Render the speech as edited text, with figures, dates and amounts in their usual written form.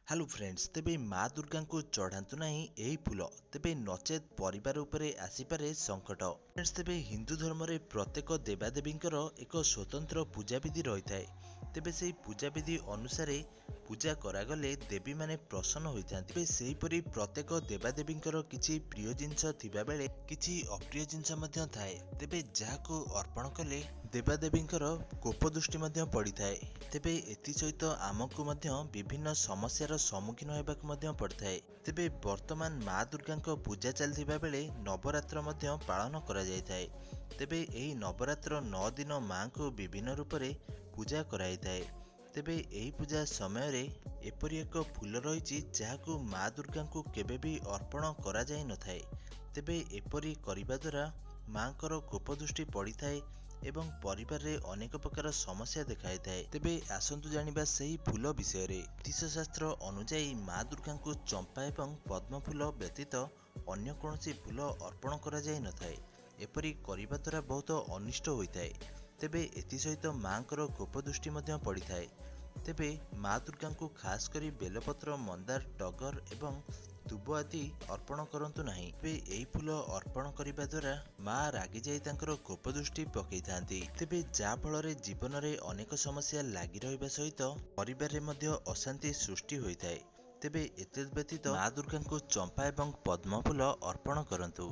Hello friends, ତେବେ ମା ଦୁର୍ଗାଙ୍କୁ ଚଢ଼ାନ୍ତୁ ନାହିଁ ଏହି ଫୁଲ, ତେବେ ନଚେତ୍ ପରିବାର ଉପରେ ଆସିପାରେ ସଙ୍କଟ। ଫ୍ରେଣ୍ଡସ୍, ତେବେ ହିନ୍ଦୁ ଧର୍ମରେ ପ୍ରତ୍ୟେକ ଦେବାଦେବୀଙ୍କର ଏକ ସ୍ୱତନ୍ତ୍ର ପୂଜାବିଧି ରହିଥାଏ। ତେବେ ସେହି ପୂଜାବିଧି ଅନୁସାରେ ପୂଜା କରାଗଲେ ଦେବୀମାନେ ପ୍ରସନ୍ନ ହୋଇଥାନ୍ତି। ତେବେ ସେହିପରି ପ୍ରତ୍ୟେକ ଦେବାଦେବୀଙ୍କର କିଛି ପ୍ରିୟ ଜିନିଷ ଥିବାବେଳେ କିଛି ଅପ୍ରିୟ ଜିନିଷ ମଧ୍ୟ ଥାଏ। ତେବେ ଯାହାକୁ ଅର୍ପଣ କଲେ ଦେବାଦେବୀଙ୍କର କୋପ ଦୃଷ୍ଟି ମଧ୍ୟ ପଡ଼ିଥାଏ। ତେବେ ଏଥିସହିତ ଆମକୁ ମଧ୍ୟ ବିଭିନ୍ନ ସମସ୍ୟାର ସମ୍ମୁଖୀନ ହେବାକୁ ମଧ୍ୟ ପଡ଼ିଥାଏ। ତେବେ ବର୍ତ୍ତମାନ ମା ଦୁର୍ଗାଙ୍କ ପୂଜା ଚାଲିଥିବା ବେଳେ ନବରାତ୍ର ମଧ୍ୟ ପାଳନ କରାଯାଇଥାଏ। ତେବେ ଏହି ନବରାତ୍ର 9 ଦିନ ମାଙ୍କୁ ବିଭିନ୍ନ ରୂପରେ ପୂଜା କରାଯାଇଥାଏ। ତେବେ ଏହି ପୂଜା ସମୟରେ ଏପରି ଏକ ଫୁଲ ରହିଛି, ଯାହାକୁ ମା ଦୁର୍ଗାଙ୍କୁ କେବେ ବି ଅର୍ପଣ କରାଯାଇନଥାଏ। ତେବେ ଏପରି କରିବା ଦ୍ୱାରା ମାଙ୍କର କୋପ ଦୃଷ୍ଟି ପଡ଼ିଥାଏ ଏବଂ ପରିବାରରେ ଅନେକ ପ୍ରକାର ସମସ୍ୟା ଦେଖାଯାଇଥାଏ। ତେବେ ଆସନ୍ତୁ ଜାଣିବା ସେହି ଫୁଲ ବିଷୟରେ। ଜ୍ୟୋତିଷଶାସ୍ତ୍ର ଅନୁଯାୟୀ ମା ଦୁର୍ଗାଙ୍କୁ ଚମ୍ପା ଏବଂ ପଦ୍ମ ଫୁଲ ବ୍ୟତୀତ ଅନ୍ୟ କୌଣସି ଫୁଲ ଅର୍ପଣ କରାଯାଇନଥାଏ। ଏପରି କରିବା ଦ୍ୱାରା ବହୁତ ଅନିଷ୍ଟ ହୋଇଥାଏ। ତେବେ ଏଥିସହିତ ମାଙ୍କର କୋପ ଦୃଷ୍ଟି ମଧ୍ୟ ପଡ଼ିଥାଏ। ତେବେ ମା ଦୁର୍ଗାଙ୍କୁ ଖାସ୍ କରି ବେଲପତ୍ର, ମନ୍ଦାର, ଟଗର ଏବଂ ଦୁବ ଆଦି ଅର୍ପଣ କରନ୍ତୁ ନାହିଁ। ତେବେ ଏହି ଫୁଲ ଅର୍ପଣ କରିବା ଦ୍ୱାରା ମା ରାଗିଯାଇ ତାଙ୍କର କୋପ ଦୃଷ୍ଟି ପକାଇଥାନ୍ତି। ତେବେ ଯାହା ଫଳରେ ଜୀବନରେ ଅନେକ ସମସ୍ୟା ଲାଗି ରହିବା ସହିତ ପରିବାରରେ ମଧ୍ୟ ଅଶାନ୍ତି ସୃଷ୍ଟି ହୋଇଥାଏ। ତେବେ ଏତଦ୍ ବ୍ୟତୀତ ମା ଦୁର୍ଗାଙ୍କୁ ଚମ୍ପା ଏବଂ ପଦ୍ମ ଫୁଲ ଅର୍ପଣ କରନ୍ତୁ।